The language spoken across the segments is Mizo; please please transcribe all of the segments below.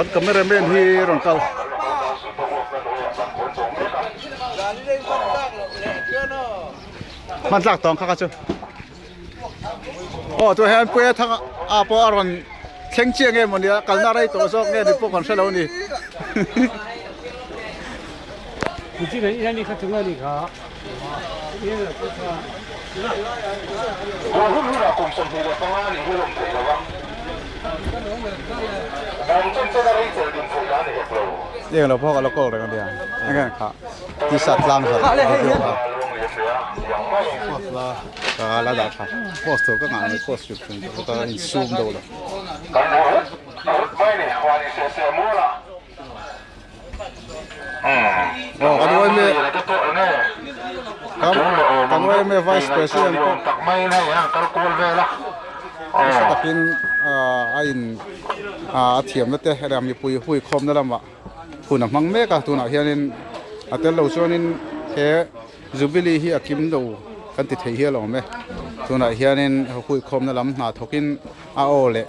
Kan cameraman hi rawn kal. Hman tlak tawng kha kha chu. Aw tu hian puia thang a pawh a rawn thleng chiang em ania kalna rei tawh zawk nge ni pawh kan hrelo a ni. Eng lo pawh ka lo call reng ania eng kha tisa tlang kha video kha ka la dah tha post tur ka ngah mai post tur chu ka insum deuh lo. Aw kan yma kan yma vice president pawh nasa takin a in a thiamna te leh mipui huikhawmna lamah hun a hmang mek a tunah hianin a tel lo chuanin he jubilee hi a kim lo kan ti thei hial awm e tunah hianin huikhawmna lam hna thawkin a aw leh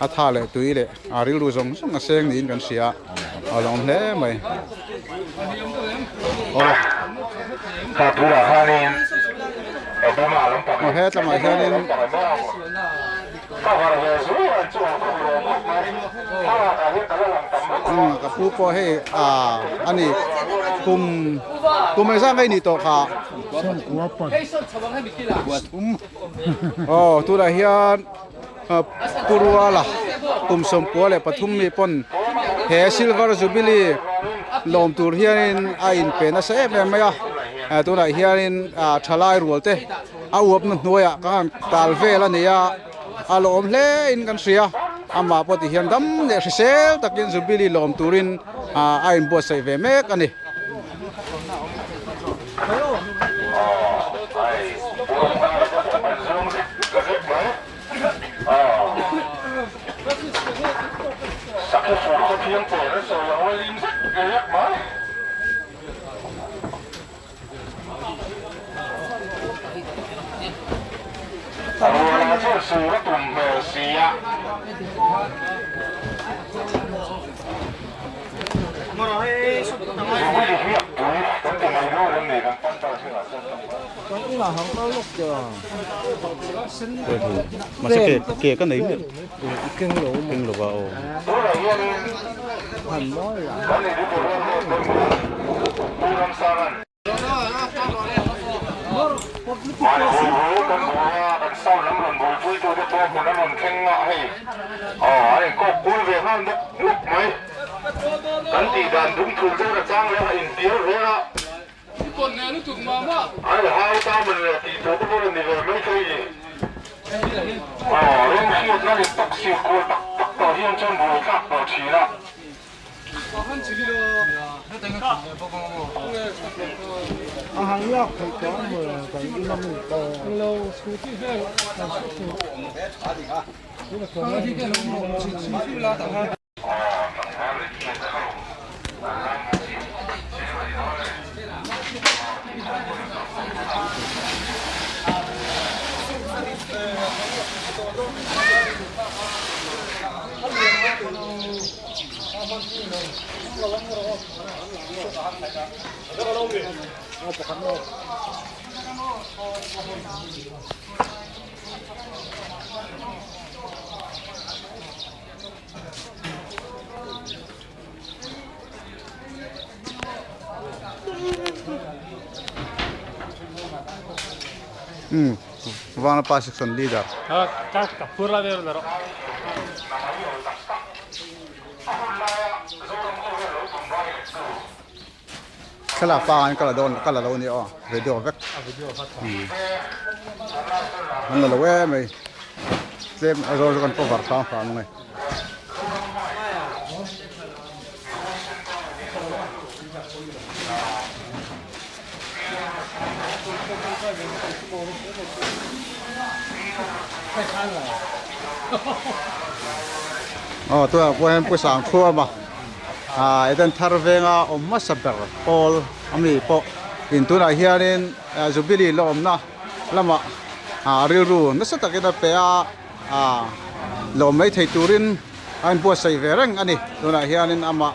a tha leh tui leh a rilru zawng zawng a seng niin kan hria a a lawm hle mai aw aw he tlamah hianin umm ka pu pawh hei ah a ni kum kum engzah nge i nih tawh kha aw tunah hian Pu Ruala kum 93 mi pawn he Silver Jubilee lawm tur hianin a inpe nasa em em mai a, tunah hianin thalai rual te a uapna hnuaiah ka han tal vel a ni a, a lawm hle in kan hria, amah pawh ti hian dam leh hrisel takin Jubilee lawm turin a inbuatsaih ve mek a ni. Mahse ke ke ka nei miah keng lo keng lo va aw. Umm Vanapa section leader. Thlalak pa an ka la dawn ka la lo a ni aw video vek an la lo em mai tlem a zawl chu kan cover hram hram ang e. Aw tunah pawh hian pu Sangthuama ah Eden thar venga awm hmasa ber pawl ami pawh in tunah hianin Jubilee la awmna lamah ah rilru nasa takin a pe a ah lawm mai thei turin. a inbuatsaih ve reng a ni. Tunah hianin amah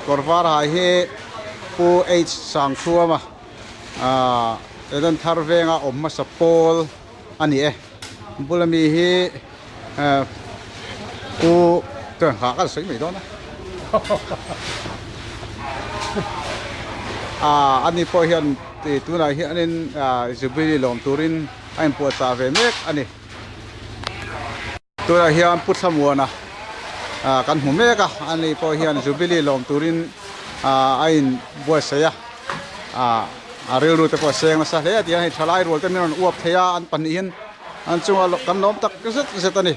kawr var ha hi Pu H Sangthuama ahh Eden thar venga awm hmasa pawl a ni e. Bula mi hi ehh Pu chuan hah ka sawi mai dawn a ahh ani pawh hian tunah hianin ahh Jubilee lawm turin a inpuahchah ve mek a ni. Tunah hian Pu Thlamuana ah kan hmu mek a, ani pawh hian Jubilee lawm turin ah a in buatsaih a, ah a rilru te pawh a seng nasa hle a ti a, hei thalai rual te min rawn uap thei a, an pahnihin an chungah kan lawm tak zet zet a ni.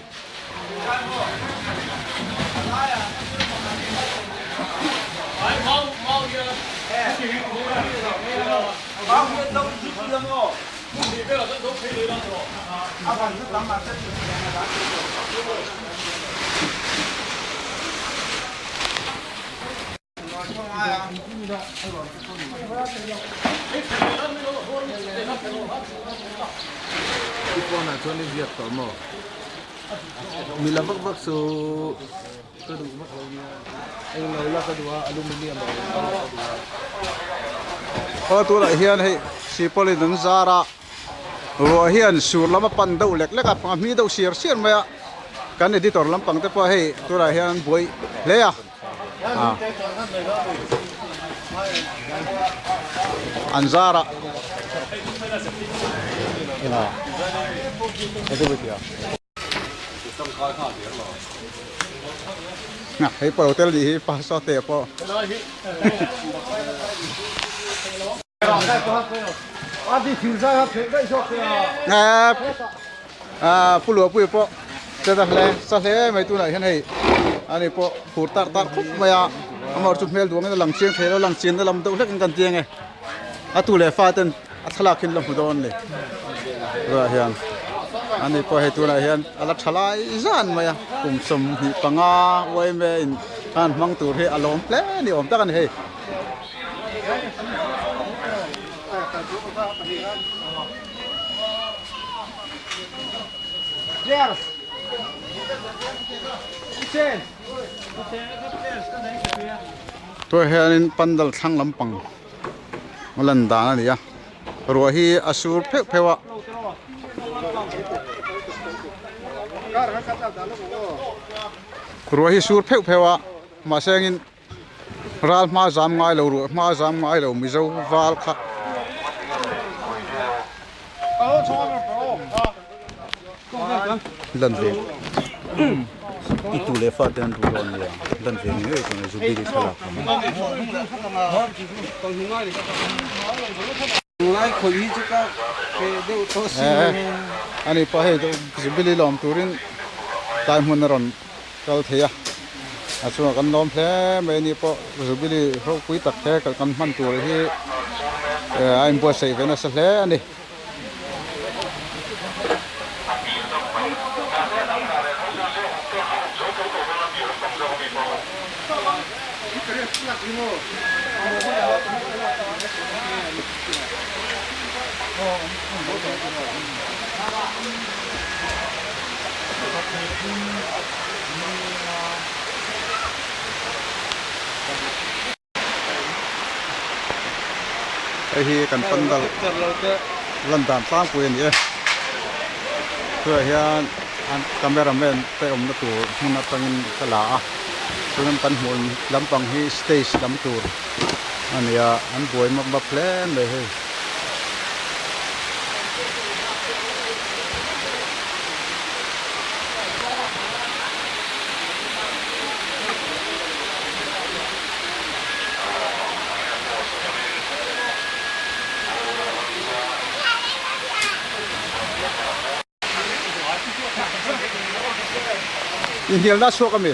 I phone ah chuan i ziak tawh maw? Mila vak vak chu ka duh vak lo nia. Englo la ka duh a, aluminium a awm ka duh a. Aw tunah hian hei Sipawlin an zar a. Ruah hian sur lam a pan deuh lek lek a, a hmi deuh siar siar mai a, kan editor lampang te pawh hei tunah hian an buai hle a, an zar a. Hei pawh hotel nih hi pa saw te pawh. Pu Luapuia pawh che ta hle sa hle mai tunah hian hei ani pawh phur tar tar khup mai a amah chu hmel duangin a lang chiang thei lo lang chian na lam deuh hlek in kan tiang e a tu leh fa ten a thlalak hi an la hmu dawn a ni tunah hian ani pawh hei tunah hian a la tha lai zan mai a kum 25 yma in khan hmang tur hi a lawm hle ni awm tak a ni hei. Tunah hianin pandal thlang lampang a lan dan a ni a ruah hi a sur pheuh pheuh a. Ruah hi sur pheuh pheuh a mahse engin ral hma zam ngai lo ruah hma zam ngai lo mizo val kha. Lan ve i tu leh fa te an duh dawn nia lan ve ngei chuan Jubilee thlalak ang. Ani pawh hei Jubilee lawm turin tlai hmun a rawn kal thei a a chungah kan lawm hle mai ani pawh Jubilee ropui tak he kan hman tur hi a inbuatsaih ve nasa hle a ni. Hei hi kan pandal lan dan tlangpui a ni e. Tunah hian an camera man te awmna tur hmun atangin ka la a, chuan kan hmuh lampang hi stage lam tur a ni a, an buai map map hle mai hei. Inhnialna a chhuak a mi?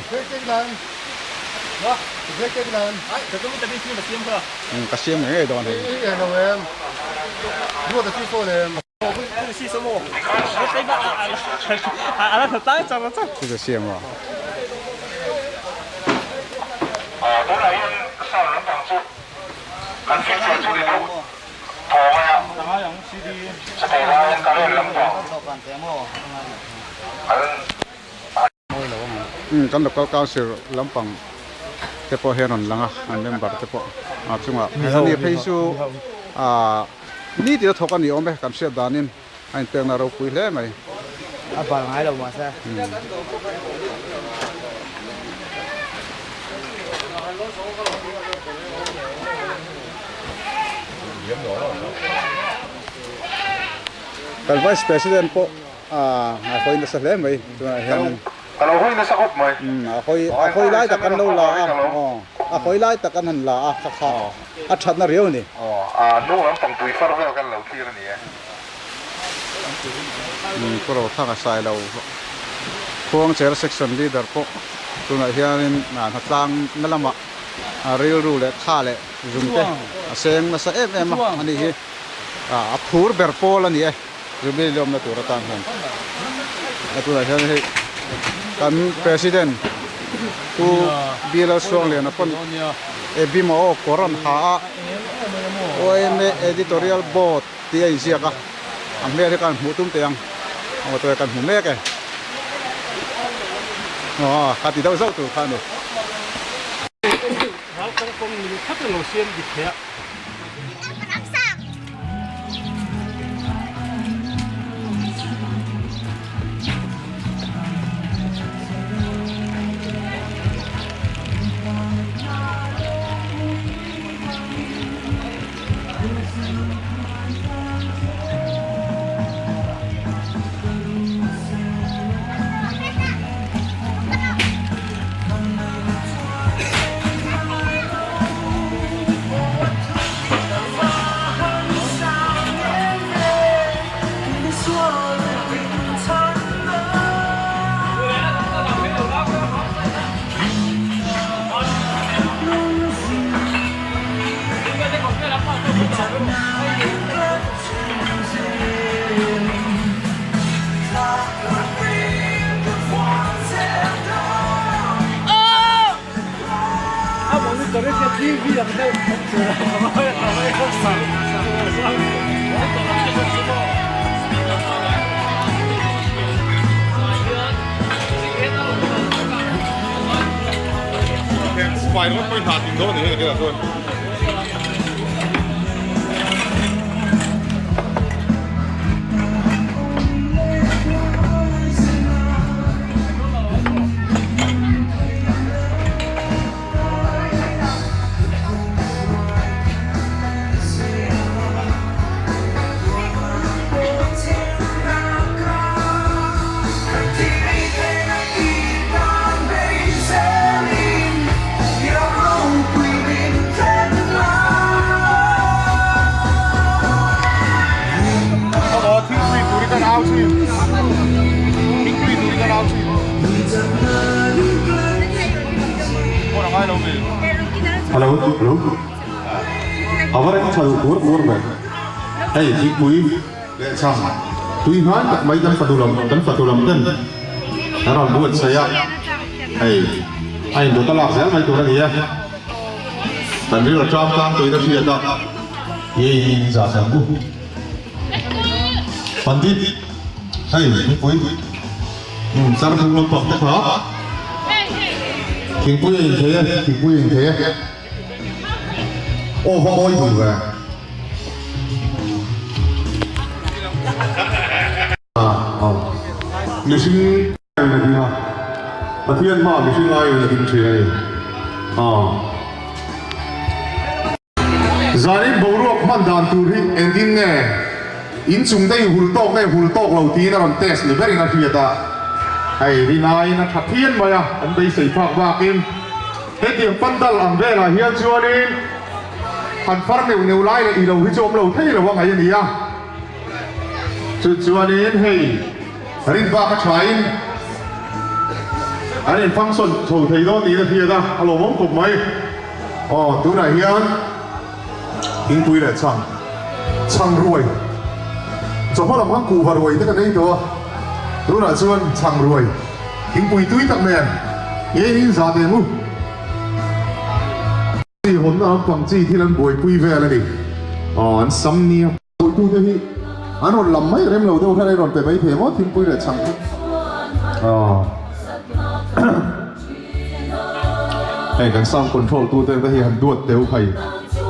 Ka siam ngei ngei dawn hei. Chu ka siam a. Umm kan local council lampang te pawh hian rawn lang a an member te pawh a chungah ani phei chu ah ni tina thawk a ni awm e kan hriat danin a inpekna ropui hle mai. A bal ngai lo mahse. Kan vice president pawh a hawi nasa hle mai tunah hianin. Ka lo hawi nasa khawp mai. A hawi a hawi lai tak an lo la a, aw a hawi lai tak an han la a kha kha a thatna riau a ni. Aw a hnung lampang tui far vel kan lo thlir a ni e. Pu Rothanga Sailo Khuangcher Section Leader pawh tunah hianin hnatlang na lamah rilru leh tha leh zung te a seng nasa em em a a ni hi a phur ber pawl a ni e Jubilee lawmna tur atan hian a tunah hian hei kan President Pu Bill Suangliana pawn Ebima aw kawr an ha a OMA Editorial Board tih a inziak a a hmel hi kan hmuh tum teh ang aw tawia kan hmu mek e aw kha ti deuh zauh tur kha a ni. Hello hello a va reng tha duh kur kur ve hei thingpui leh chhang tui hnai tak mai kan fatu lam kan fatu lam ten an rawn buatsaih a hei a indawt a lak zel mai tur a ni e kan rilru tang tlang tuin a hriat a hei in zah ang u Pandit hei thingpui tlar hnung lampang te kha thingpui a inthei e thingpui a inthei e aw va mawi duh ve mihring aiin a ding a Pathian hmaah mihring aiin a ding thin a ni aw. Zanin boruak hman dan tur hi engtin nge inchung te in hul tawk nge hul tawk lo tiin a rawn test ni berin a hriat a, hei rinaiin a tha phian mai a, an beisei phak bakin hetiang pandal ang velah hian chuanin han far neuh neuh lai leh ilo hi chu awm lo thei lo a ngaih a ni a, chu chuanin hei rin bak a thain an in function chho thei dawn niin a hriat a, a lawmawm khawp mai. Aw tunah hian thingpui leh chhang chhang ruai chawhma lam khan kuhva ruai te kan ei tawh a tunah chuan chhang ruai thingpui tui tak nen ngei in zah teh ang u. Chi hawnna lampang chi thil an buaipui vel a ni aw an sam nia. Buaitute hi an rawn lam mai rem lo deuh hian an rawn pe mai thei maw thingpui leh chhang chu aw. Hei kan sound control tu te hi han duat teu phei.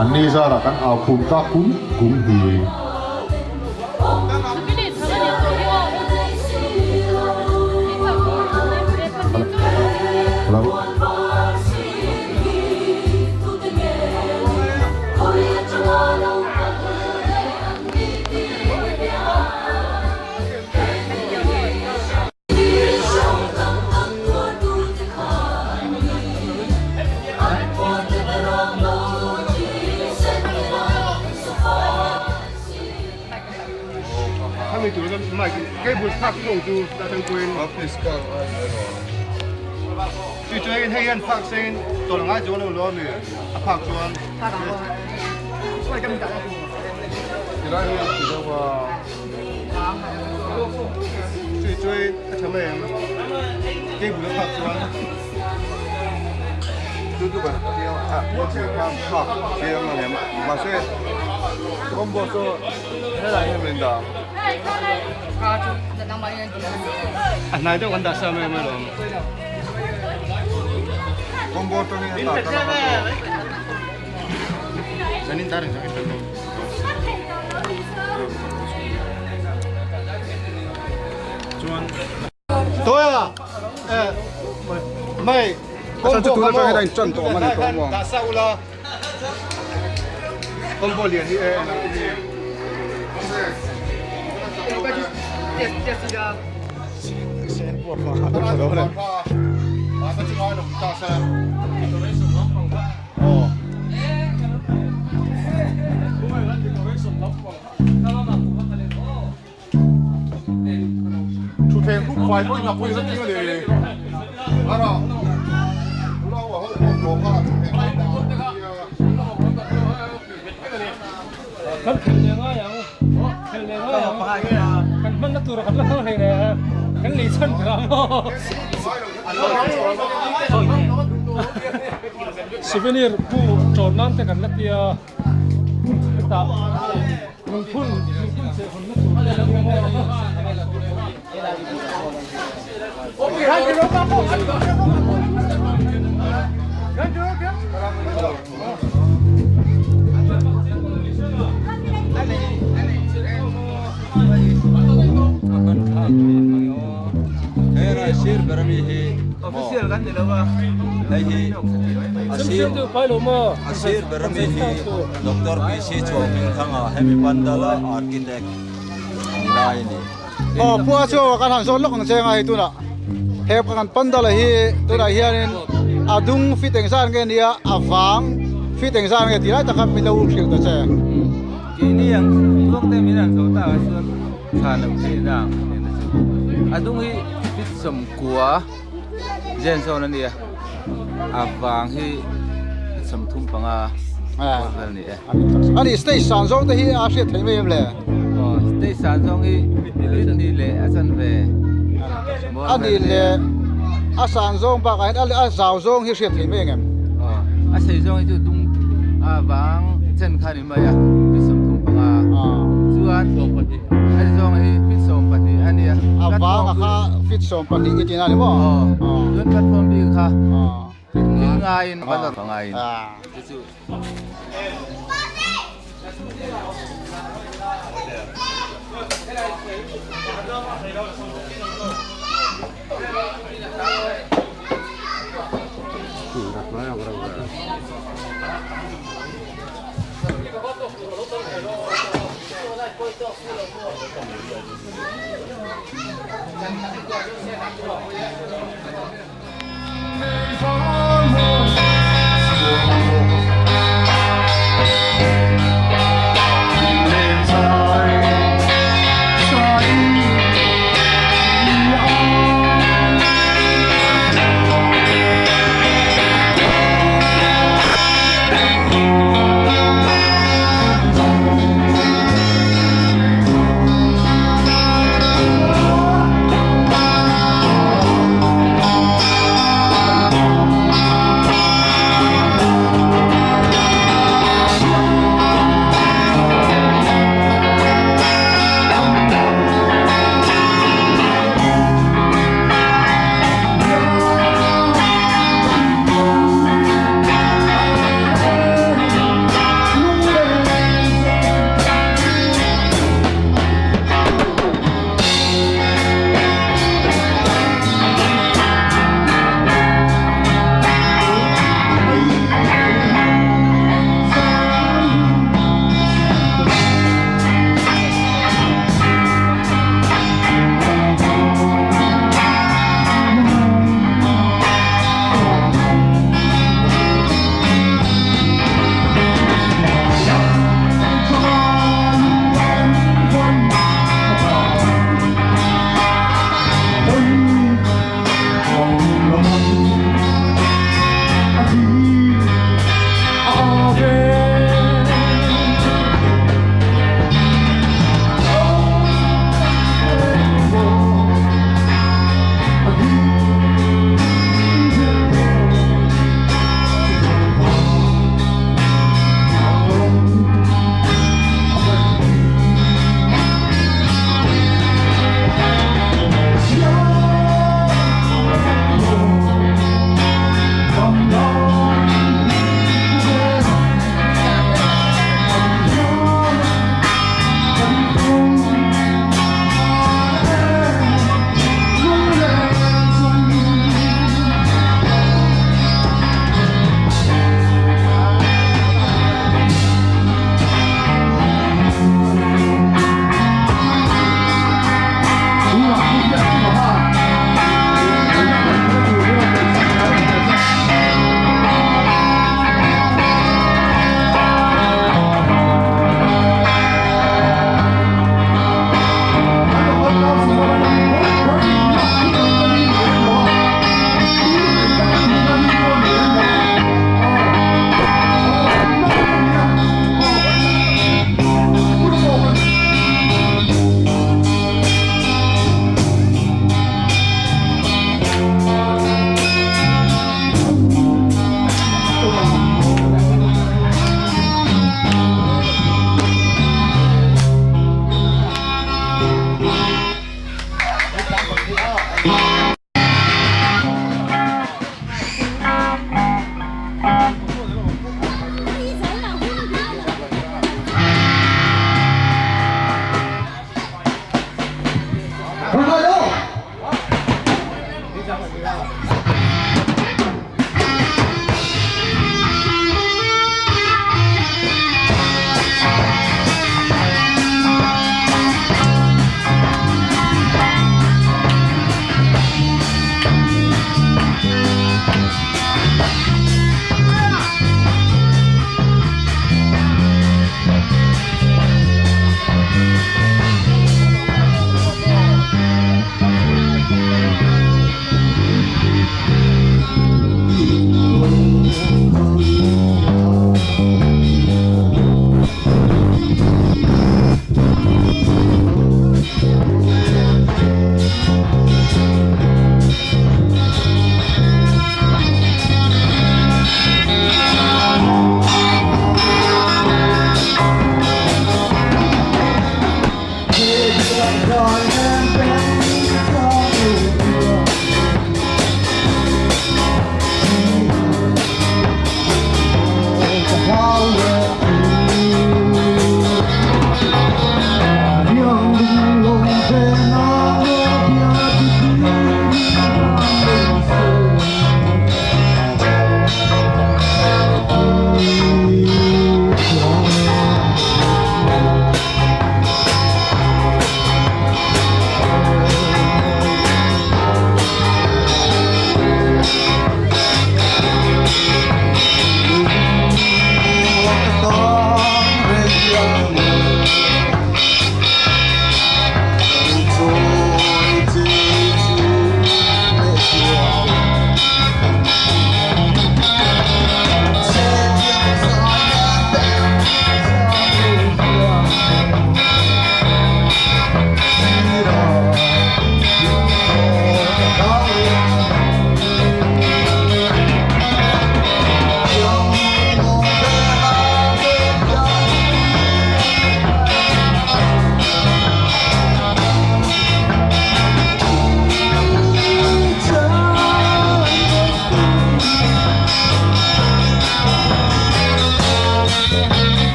An ni zarah kan au khum tak kum kum hi. Hello. Thutthleng khup fai pawhin a pawisa ting a ni. Ara Ulaua ho pawh tlawm kha thutthleng khup fai a nia. Kan khelh leh ngai ang, khelh leh ngai ang, kan hmanna tur kan la hmang hlei leh a, kan lei chhan ber ang aw. Souvenir pu ṭawn nan te kan la tia. Hetah lungphun lungphun cheh hawnna tur te a awm a. A sir ber ami hi Doctor PC Chuanghmingthanga hemi Pandala architect ni lai a ni. Aw pua chu kan han zawn lawk ang che nga hei tunah he kan Pandala hi tunah hianin a dung fit eng zan nge nia a vang fit eng zan nge tih lai tak kha min lo hrilh ta che. Keini ang tluang te min han zawh tak ah chuan tha lo thei na ang a dung hi fit sawmkua. Zen zawn a nia, a vang hi 35 vel a ni e. A ni, stage san zawng te hi a hriat theih mai em le? Aw, stage san zawng hi fit ni leh a chan ve. A ni le, a san zawng bakah hian a zau zawng hi hriat theih mai ang em? Aw, a sei zawng hi chu dung a vang chen kha a ni mai a, fit 35. Chuan a zawng hi fit 12 a nia. A vang a kha fit 12 i tina ni maw? Aw, chuan platform bik kha fit ngaiin a lawr ngaiin chu chu.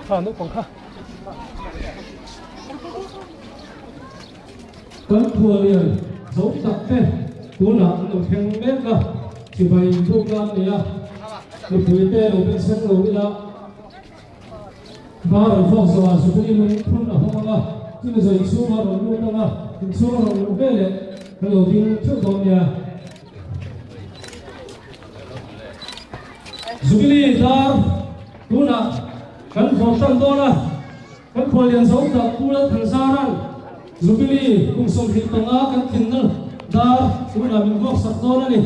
Kha naupang kha. Kan khualian zo tak te tunah an lo thleng mek a, chibai buk nan nei a, mipui te lo beng seng lo ila Dar an fawk zawhah Zubili lung phun a hawng ang a, chumi zawh inchhunga rawn lut ang a, inchhunga rawn luh veleh kan lo ding theuh dawn nia. Zubili dar tunah kan vawm tan dawn a, kan khuallian zo tak Pu Lalthanzaran Zubili kum 25 kan tlinna dar tunah min vuak sak dawn a ni.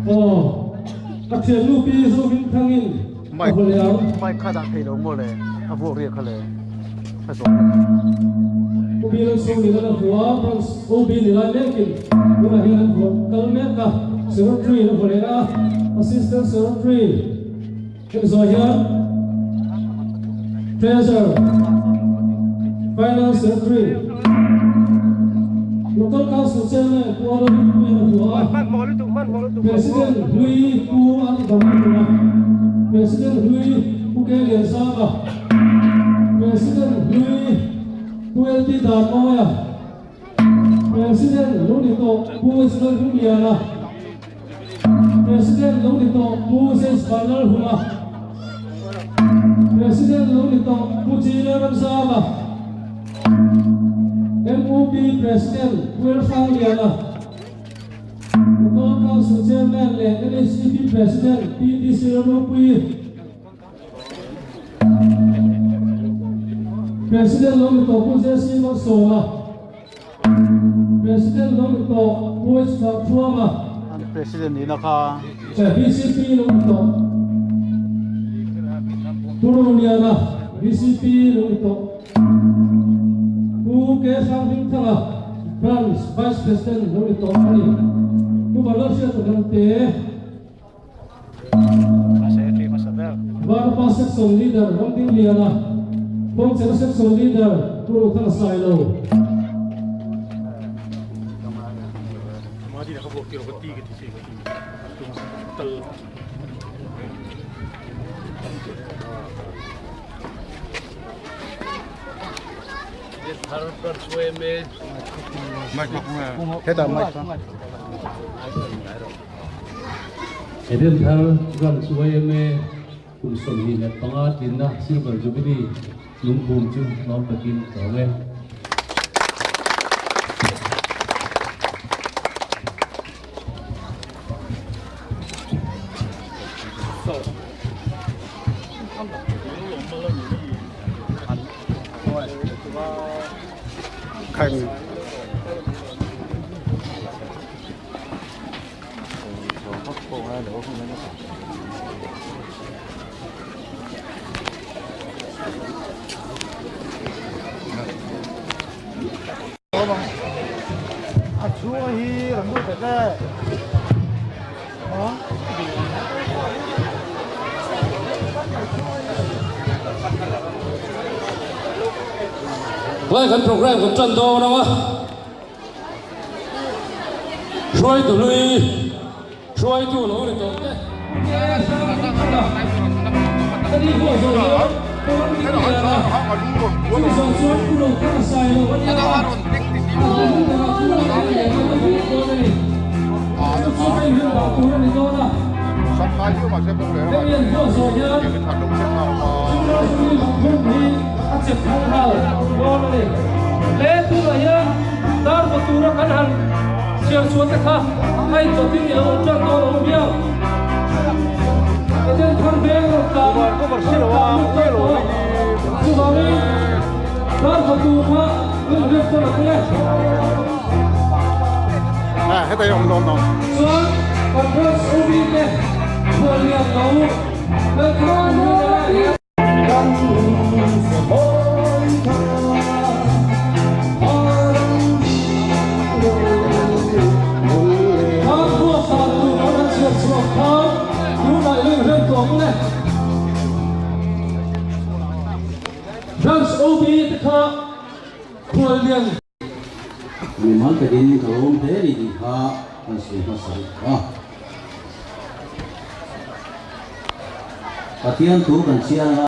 Aw, ka thiannu pi Zohmingthangin a haw leh ang. Mic kha dah thei lo maw le, a vuak riak kha le. Pu Bill Sawlina a hmu a, Branch OB ni lai mekin tunah hian an vuah kal mek a, Secretary a hmu leh a, Assistant Secretary hemi zawh hian Treasurer, Finance Secretary, Local Council Chairman Pu Arun Puian a hmu a, President Hlui Pu An Dam a hmu a, President Hlui Pu K Liansanga, President Hlui Pu LT Darmawia, President lo ni tawh Pu Israel Hmungliana, President lo ni tawh Pu James Vanlalhuma, President lo ni tawh Pu G Lalramzama, MUP President Pu Elhrangliana, Local Council Chairman leh NHCP President Pi DC Lalropuii, President lo ni tawh Pu JC Malsawma, President lo ni tawh Pu H Thuama, President nihna kha. VCP lo ni tawh Pu Roliana, VCP lo ni tawh Pu K Hranghlingthanga, Branch Vice President lo ni tawh a ni. Pu Vanlalhriata Dante. Varpa Section Leader Ramdingliana, Kawngchera Section Leader Pu Rothana Sailo. Hetah mic kha. Eden thar Branch yma kum 25 tlinna Silver Jubilee lungphum chu lawm takin ka awm e. Lai kan program kan tan dawn ang a. Hruaitu hlui, hruaitu lo ni tawh te. Dar vaw tura kan han chhiar chhuah te kha a indawtin i lo awm tan dawn a awm hiang. Eden thar veng rawn tlan rawn tlan lut dawn tawh a, chuvangin dar vaw tur kha hun rem pawn a tel e. Chuan kan branch OB te khuallian lo welcome tur hi a. Mimal takin ka lawm hle ni tih kha kan sawi hmasa rih a. Pathian thu kan chhiar a.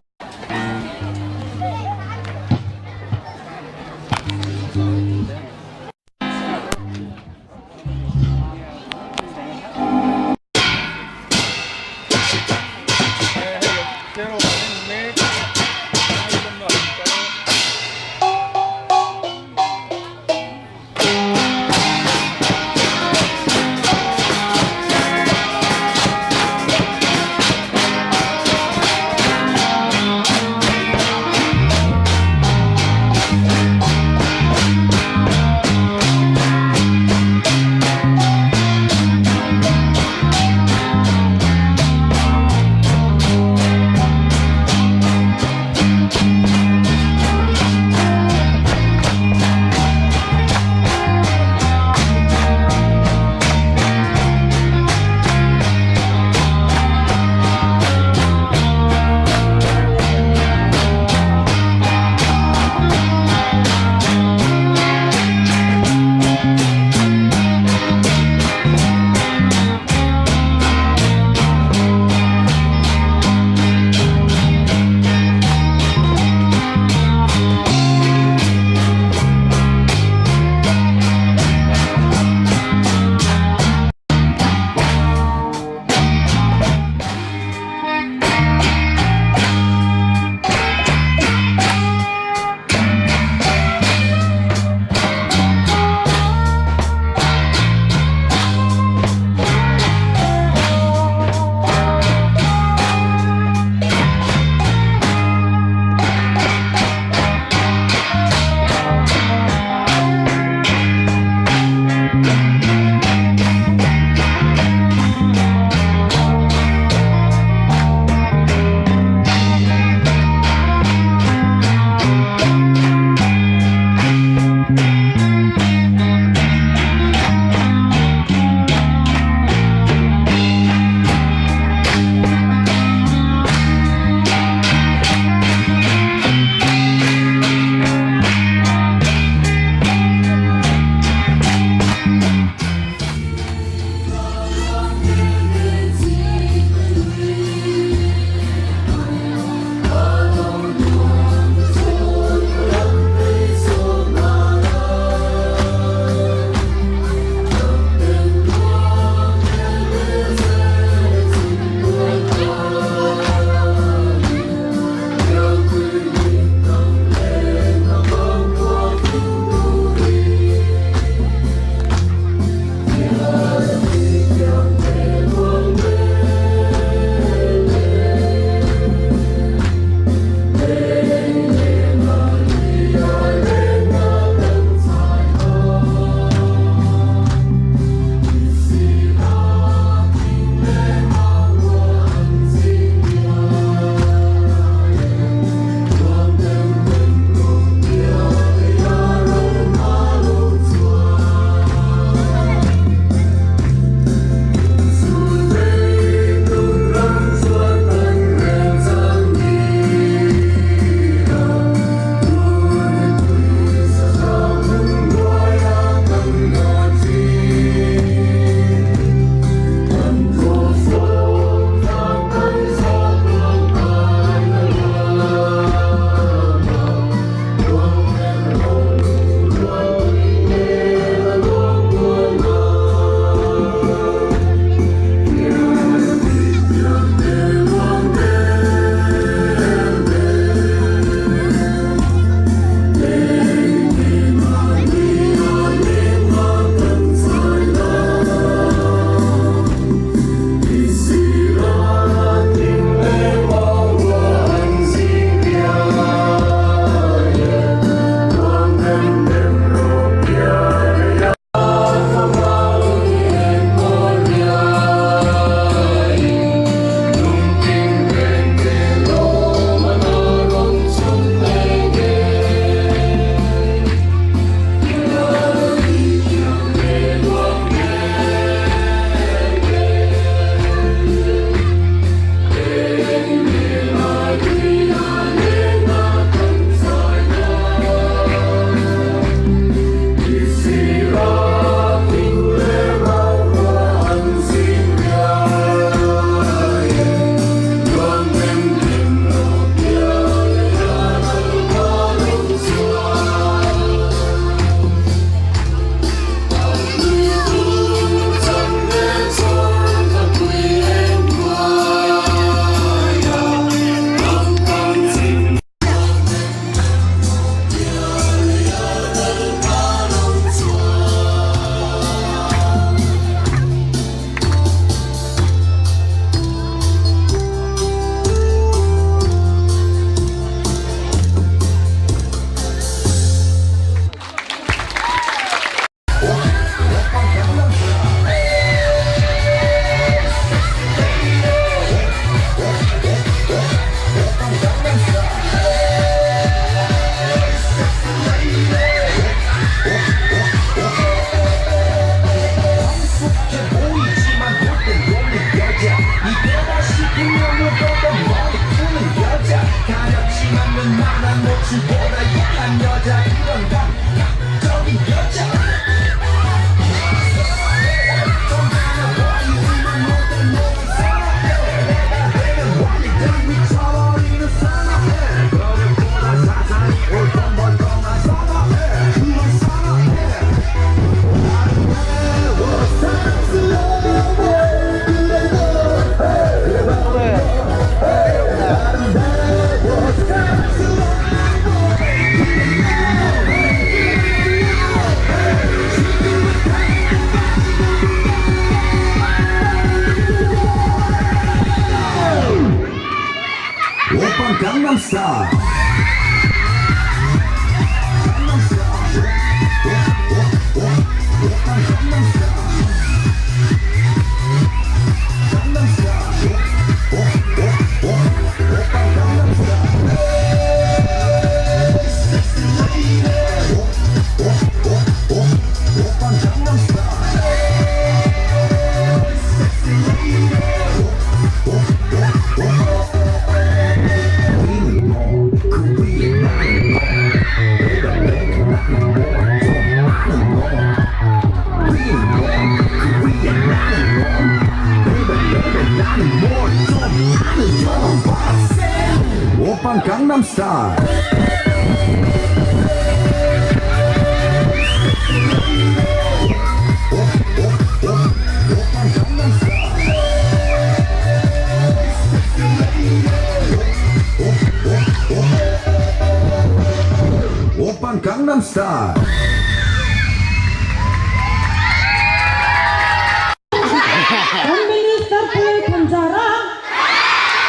Kan Minister Pu Thanzara,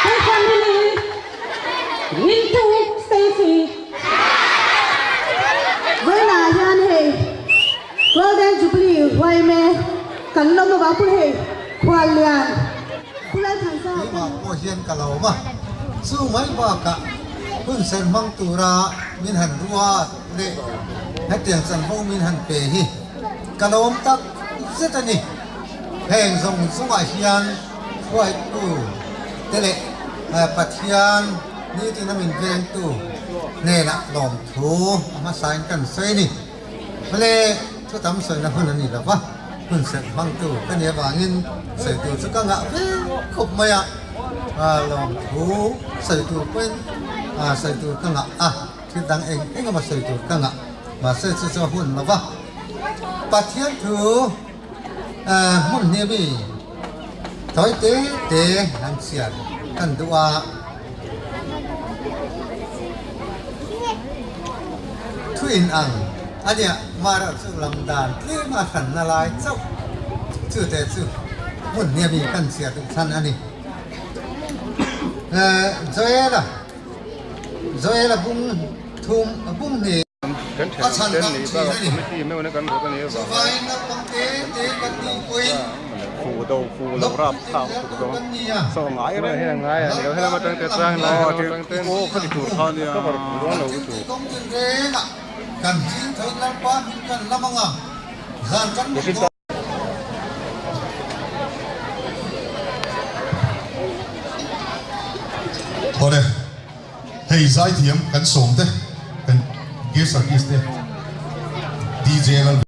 Pu Family, Rintu Stacy. Vawiinah hian hei Golden Jubilee yma kan lawm avang pawh hei khuallian Pu Lalthanzara. Keimah pawh hian ka lawm a, chu mai bakah hun ser hmang tura min han ruat leh hetiang chanvo min han pe hi ka lawm tak zet a ni. Heng zawng zawngah hian hruaitu te leh Pathian nitin a min vengtu hnenah lawmthu a hmasain kan sawi a ni. Mawle, thu tam sawina hun a ni lo va, hun serh hmangtu ka nih avangin sawi tur chu ka ngah ve khawp mai a, lawmthu sawi tur pawhin sawi tur ka ngah a, thil dang eng eng emaw sawi tur ka ngah, mahse chu chu a hun lo va. Pathian thu hmun hnih mi tawi te te an chhiar kan duh a. Thu in ang a nia mah chu lam dan tlem a hranna lai chauh chu te chu hmun hnih mi kan chhiar duh chhan a ni. Joela Joela bung thum bung hnih. Kan A chhan thenawm te tak nih thin bakah a ni. committee meuh na kan rawt a nih avangin Chuvangin naupang te te kan tih pawhin Fu do fu lo rap lawmpuiin thlak zel tuk tur dawn kan ni a. saw ngai Tunah reng hian a ngai a ni lo helam atang te chang lai helam atang ten aw khati tur kha nia cover fu dawn Kan lo thil chu. tih kawng tin rengah kan ching thain Lalpa hming kan lam ang a, zan kan mut dawn. Awle, hei zaithiam kan sawm te, kan guest artist te, DJ Lalvin.